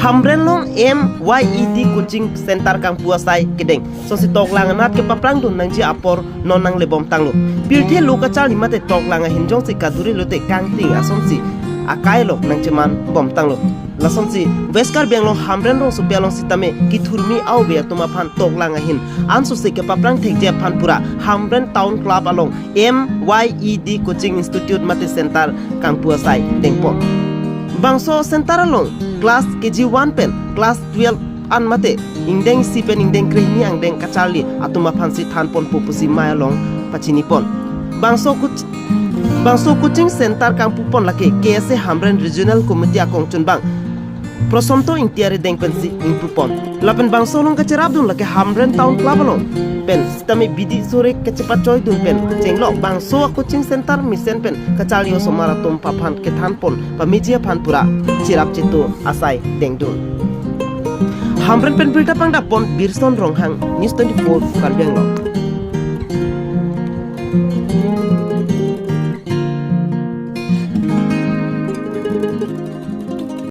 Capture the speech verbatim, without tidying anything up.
Hamren along M Y E D coaching center kangpu asai kedeng. Lasonsi toklang anat kepaprang dun nangji apor non nanglebom tanglo. Pirthe lo kacharli mate toklang ahin jongsi kaduri lote kangting asonsi akai along nangcheman bom tanglo. Lasonsi West Karbi Anglong Hamren rongsopi along sitame kethurmi aove atum aphan toklang ahin ansose kepaprang thekji aphan pura Hamren Town Club along M Y E D coaching institute mate center kangpu asai dengpon. Bangso center along class K G one pen class twelve an mate ingdeng isi pen ingdeng krehini angdeng kacharli atum aphansi thanponpo pusi mai along pachinipon. Bangso coach bangso coaching center kangpupon lake K S A Hamren Regional Committee akongchunbang Prosonto Ingti arideng pensi ingpupon. Lapen bangso along kacherapdun lake Hamren Town Club along pen sitame bidi sore kachepachoidun pen chenglok bangso coaching center mesen pen kacharli osomar atum aphan kethanpon pameji aphan pura cherap chetu asai dengdun. Hamren pen birta pangdapon Birson Ronghang, News twenty-four Karbi Anglong.